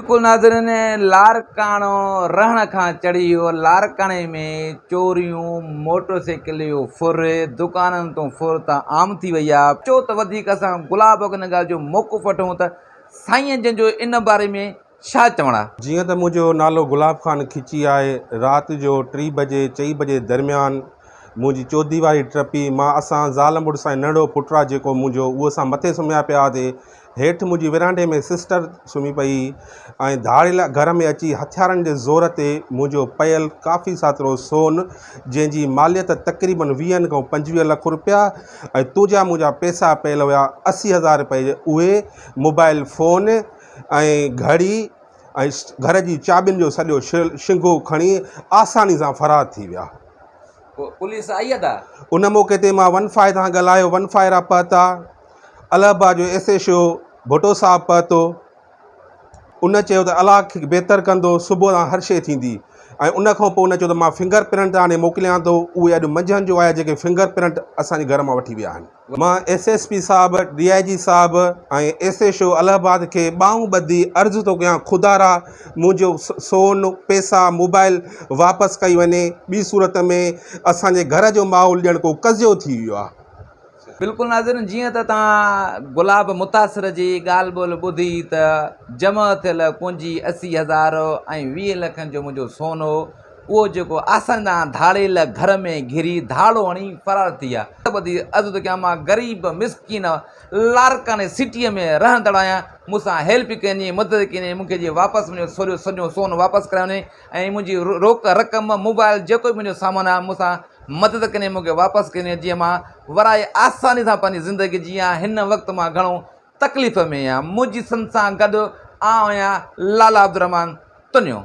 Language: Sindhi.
بلڪل ناظرين لاڙڪاڻو رهڻ کان چڙهي ويو لاڙڪاڻي ۾ چوريون موٽر سائيڪل جو ڦر دڪانن تون ڦر ته عام ٿي وئي آهي اچو ته وڌيڪ اسان گلاب ان ڳالهه جو موقف وٺون ته سائين جن جو ان باري ۾ ڇا چوڻ آهي. جيئن ته منهنجو نالو گلاب خان کچي آهي رات جو ٽي بجي چئي بجي درميان منهنجي چوديواري ٽپي مان اسان زال مڙس ۽ ننڍڙو پٽ آهي جيڪو منهنجو اهو اسان مٿي سمهيا پيا هئاسي هيٺ منهنجي ورانڊي ۾ سسٽر سمهي پئي ۽ ڌاڙيل گهر ۾ اچي هٿيارن جي زور تي منهنجو پيل ڪافي ساترو سون جنهن جي ماليت تقريبن ويهن کان پنجويهه لک روپيا ۽ تنهنجا منهنجا پئسا پيل هيا 80 هزار رپئي اهي موبائل فون ۽ گهڙي ۽ گهر جي چاٻين جو سڄو شنگهو کڻي آساني سان فرار ٿي ويا. پوليس آئي ادا؟ ان موقعي تي مان ون فائر سان ڳالهايو ون فائر پهتا. الهه آباد جو ايس ايڇ او ڀٽو صاحب پهتو ان چيو ته الله کي بهتر ڪندو صبح تان هر شيء ٿيندي ۽ ان کان پوء ان چيو ته مان فنگر پرنٽ آڻي موڪليان ٿو اهي اڄ منجهند جو آيا جيڪي فنگر پرنٽ اسان جي گهر مان وٺي ويا آهن. مان ايس ايس پي صاحب، ڊي I جي صاحب ۽ ايس ايڇ او الهه آباد کي ٻانهون ٻڌي عرض ٿو ڪيان خدارا منهنجو سون، پئسا، موبائل واپس ڪئي وڃي ٻي صورت ۾ اسان جي گهر جو ماحول ڄڻ ڪو قضيو ٿي ويو آهي. بلڪل ناظرين جيئن ته توهان گلاب متاثر جي ڳالهه ٻولهه ٻڌي ته جمع ٿيل پونجي 80 هزار ۽ 20 لکن جو منهنجو سون هو اهو جيڪو آساني سان ڌاڙيل گهر ۾ گهري ڌاڙو هڻي فرار ٿي ويا. ٻڌي عرض ٿو ڪيان مان غريب مسڪين لاڙڪاڻي سٽيء ۾ رهندڙ آهيان مون سان هيلپ ڪئي وڃي مدد ڪئي وڃي مون کي جي واپس منهنجو سڄو سڄو سون واپس ڪرايو وڃي ۽ منهنجي روڪ رقم موبائل جيڪو به منهنجو سامان آهي مون سان مدد ڪندي مون کي واپس ڪندي جيئن مان ورائي آساني سان پنهنجي زندگي جيئان هن وقت مان گهڻو تڪليف ۾ آهيان منهنجي سن سان گڏ آئون آهيان لالا عبدالرحمان تنيو.